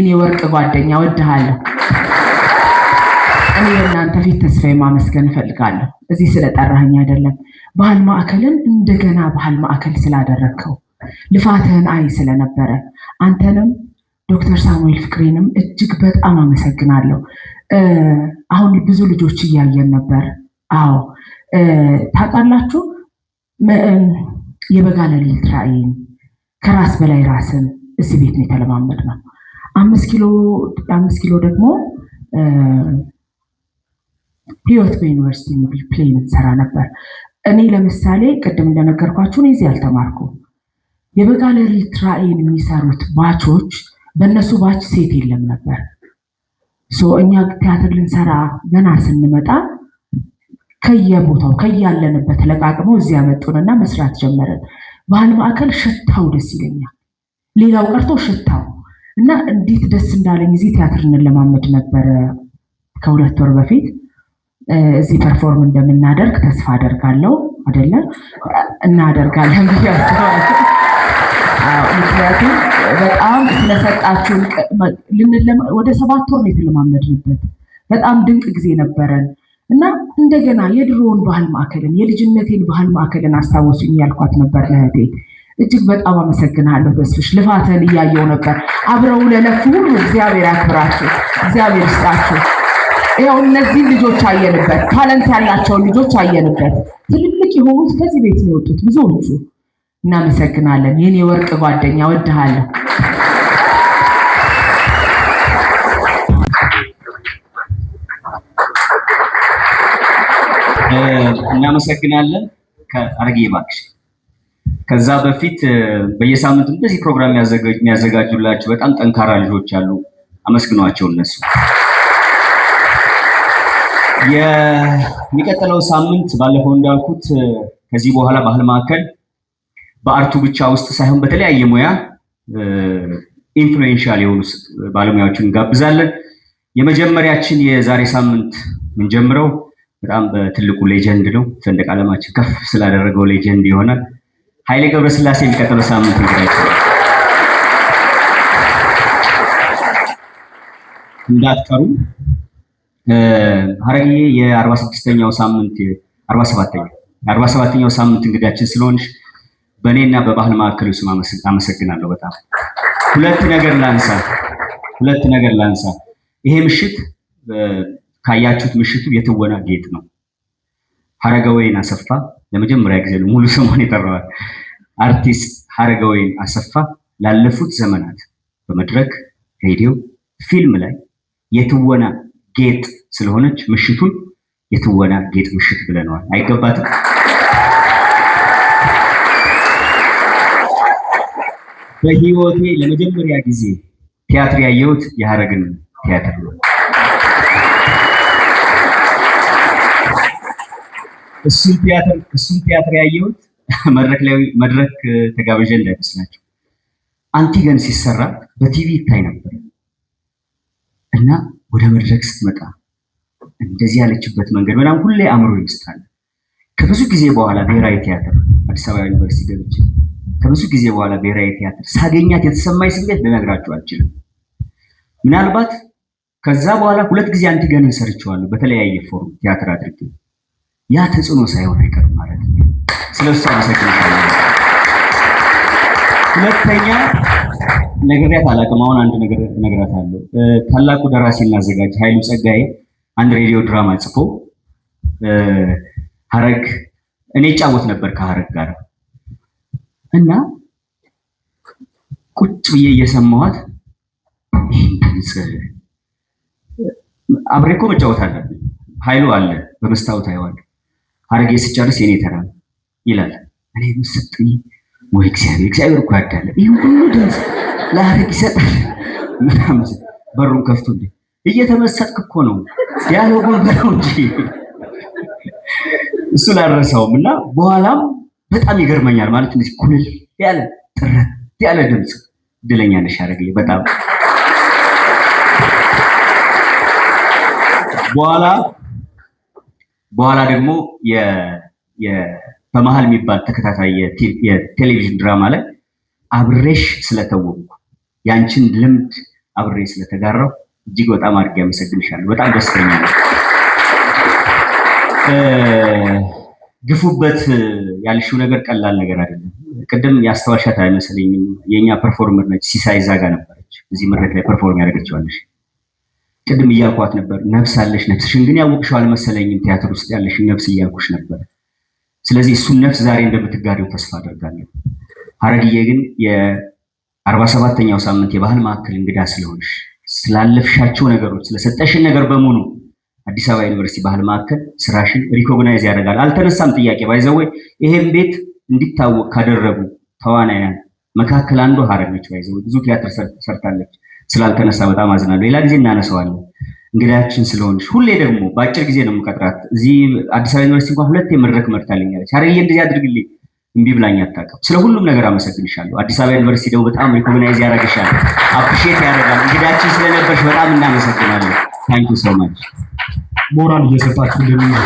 የኔ ወርቅ ጓደኛ እወድሃለሁ። እኔ በእናንተ ፊት ተስፋዬ ማመስገን እፈልጋለሁ። እዚህ ስለጠራኸኝ አይደለም፣ ባህል ማዕከልን እንደገና ባህል ማዕከል ስላደረግከው ልፋትህን አይ ስለነበረ አንተንም ዶክተር ሳሙኤል ፍቅሬንም እጅግ በጣም አመሰግናለሁ። አሁን ብዙ ልጆች እያየን ነበር። አዎ ታውቃላችሁ፣ የበጋ ሌሊት ራዕይን ከራስ በላይ ራስን እዚህ ቤት ነው የተለማመድ ነው። 5 ኪሎ 5 ኪሎ ደግሞ ህይወት በዩኒቨርሲቲ የሚል play እንሰራ ነበር። እኔ ለምሳሌ ቅድም እንደነገርኳችሁ እኔ እዚህ አልተማርኩም። የበጋ ሌሊት ራዕይን የሚሰሩት batch ኦች በእነሱ batch ሴት የለም ነበር። So እኛ ቲያትር ልንሰራ ገና ስንመጣ ከየቦታው ከያለንበት ለቃቅመው እዚህ ያመጡንና መስራት ጀመረን። ባህል ማዕከል ሽታው ደስ ይለኛል። ሌላው ቀርቶ ሽታው እና እንዴት ደስ እንዳለኝ። እዚህ ቲያትር እንለማመድ ነበረ ከ2 ወር በፊት። እዚህ perform እንደምናደርግ ተስፋ አደርጋለሁ። አይደለ? እናደርጋለን ብዬ አስባለሁ። ምክንያቱም በጣም ስለሰጣችሁን ወደ 7 ወር ነው የተለማመድንበት። በጣም ድንቅ ጊዜ ነበረን እና እንደገና የድሮውን ባህል ማዕከልን የልጅነቴን ባህል ማዕከልን አስታወሱኝ ያልኳት ነበር ለእህቴ። እጅግ በጣም አመሰግናለሁ ተስፍሽ፣ ልፋትህን እያየው ነበር። አብረው ለለፉ ሁሉ እግዚአብሔር ያክብራችሁ፣ እግዚአብሔር ይስጣችሁ። ይኸው እነዚህን ልጆች አየንበት፣ talent ያላቸውን ልጆች አየንበት። ትልልቅ የሆኑት ከዚህ ቤት ነው የወጡት ብዙዎቹ። እናመሰግናለን። የኔ ወርቅ ጓደኛ እወድሃለሁ። እናመሰግናለን። ከአረጌ እባክሽ። ከዛ በፊት በየሳምንቱ እንደዚህ ፕሮግራም የሚያዘጋጁላችሁ በጣም ጠንካራ ልጆች አሉ። አመስግኗቸው እነሱ። የሚቀጥለው ሳምንት ባለፈው እንዳልኩት ከዚህ በኋላ ባህል ማዕከል በ art ኡ ብቻ ውስጥ ሳይሆን በተለያየ ሙያ influential የሆኑ ባለሙያዎችን እንጋብዛለን። የመጀመሪያችን የዛሬ ሳምንት የምንጀምረው በጣም በትልቁ legend ነው። ሰንደቅ ዓላማችን ከፍ ስላደረገው legend ይሆናል። ኃይሌ ገብረስላሴ የሚቀጥለው ሳምንት እንግዳችን እንዳትቀሩ። ሀረግዬ የ46ኛው ሳምንት 47ኛው 47ኛው ሳምንት እንግዳችን ስለሆንሽ በእኔና በባህል ማዕከሉ ስም አመሰግናለሁ በጣም። ሁለት ነገር ላንሳ ሁለት ነገር ላንሳ። ይሄ ምሽት ካያችሁት ምሽቱ የትወና ጌጥ ነው። ሀረገወይን አሰፋ ለመጀመሪያ ጊዜ ሙሉ ስሟን የጠራዋል። አርቲስት ሀረገወይን አሰፋ ላለፉት ዘመናት በመድረክ፣ ሬዲዮ፣ ፊልም ላይ የትወና ጌጥ ስለሆነች ምሽቱን የትወና ጌጥ ምሽት ብለነዋል። አይገባትም? በህይወቴ ለመጀመሪያ ጊዜ ቲያትር ያየሁት የሀረግን ቲያትር ነው። እሱን ቲያትር ያየሁት መድረክ ላይ መድረክ ተጋብዤ እንዳይመስላችሁ። አንቲገን ሲሰራ በቲቪ ይታይ ነበር እና ወደ መድረክ ስትመጣ እንደዚህ ያለችበት መንገድ ምናምን ሁሌ አእምሮ ይስታል። ከብዙ ጊዜ በኋላ ብሔራዊ ቲያትር አዲስ አበባ ዩኒቨርሲቲ ገብቼ ከብዙ ጊዜ በኋላ ብሔራዊ ቲያትር ሳገኛት የተሰማኝ ስሜት ልነግራችሁ አልችልም። ምናልባት ከዛ በኋላ ሁለት ጊዜ አንቲገንን ሰርቼዋለሁ በተለያየ form ቲያትር አድርጌ፣ ያ ተጽዕኖ ሳይሆን አይቀርም ማለት ነው። ስለሱ አመሰግናለሁ። ሁለተኛ ነግሬያት አላውቅም። አሁን አንድ ነገር እነግራታለሁ። ታላቁ ደራሲና አዘጋጅ ኃይሉ ጸጋዬ አንድ ሬዲዮ ድራማ ጽፎ ሀረግ እኔ እጫወት ነበር ከሀረግ ጋር እና ቁጭ ብዬ እየሰማኋት ይህን ድምፅ አብሬ እኮ መጫወት አለብኝ። ኃይሉ አለ በመስታወት አየዋለሁ። ሀረጌ ስጨርስ የኔ ተራ ይላል። እኔ ምስጥ ወይ እግዚአብሔር፣ እግዚአብሔር እኮ ያዳለ፣ ይህ ሁሉ ድምፅ ለሀረግ ይሰጣል ምናምን። በሩን ከፍቶ እንዴ እየተመሰጥክ እኮ ነው dialogue ኡን በለው እንጂ። እሱን አልረሳውም። እና በኋላም በጣም ይገርመኛል ማለት እንደዚህ ኩልል ያለ ጥረት ያለ ድምፅ። እድለኛ ነሽ ሀረግዬ በጣም። በኋላ በኋላ ደግሞ በመሀል የሚባል ተከታታይ የቴሌቪዥን ድራማ ላይ አብሬሽ ስለተወንኩ ያንቺን ልምድ አብሬ ስለተጋራው እጅግ በጣም አድርጌ አመሰግንሻለሁ። በጣም ደስተኛ ነው። ግፉበት ያልሽው ነገር ቀላል ነገር አይደለም። ቅድም ያስተዋልሻት አይመስለኝም። የኛ performer ነች፣ ሲሳይ እዛ ጋር ነበረች እዚህ መድረክ ላይ perform ያደረገችዋለሽ። ቅድም እያልኳት ነበር፣ ነፍስ አለሽ፣ ነፍስሽን ግን ያወቅሽው አልመሰለኝም፣ ቲያትር ውስጥ ያለሽን ነፍስ እያልኩሽ ነበር። ስለዚህ እሱን ነፍስ ዛሬ እንደምትጋሪው ተስፋ አደርጋለሁ። ሀረግዬ ግን የ47ኛው ሳምንት የባህል ማዕከል እንግዳ ስለሆንሽ፣ ስላለፍሻቸው ነገሮች፣ ስለሰጠሽን ነገር በሙሉ አዲስ አበባ ዩኒቨርሲቲ ባህል ማዕከል ስራሽን recognize ያደርጋል። አልተነሳም ጥያቄ፣ by the way ይሄን ቤት እንዲታወቅ ካደረጉ ተዋናያን መካከል አንዱ ሀረግ ነች። By the way ብዙ ቲያትር ሰርታለች። ስላልተነሳ በጣም አዝናለሁ። ሌላ ጊዜ እናነሳዋለን። እንግዳችን ስለሆንሽ ሁሌ ደግሞ በአጭር ጊዜ ነው የምቀጥራት። እዚህ አዲስ አበባ ዩኒቨርሲቲ እንኳን ሁለቴ መድረክ መርታልኛለች። ሀረግዬ እንደዚህ አድርግልኝ እምቢ ብላኝ አታውቅም። ስለ ሁሉም ነገር አመሰግንሻለሁ። አዲስ አበባ ዩኒቨርሲቲ ደግሞ በጣም recognize ያደርግሻል፣ appreciate ያደርጋል። እንግዳችን ስለነበርሽ በጣም እናመሰግናለን። Thank you so much። ሞራል እየሰጣችሁ እንደሚሆን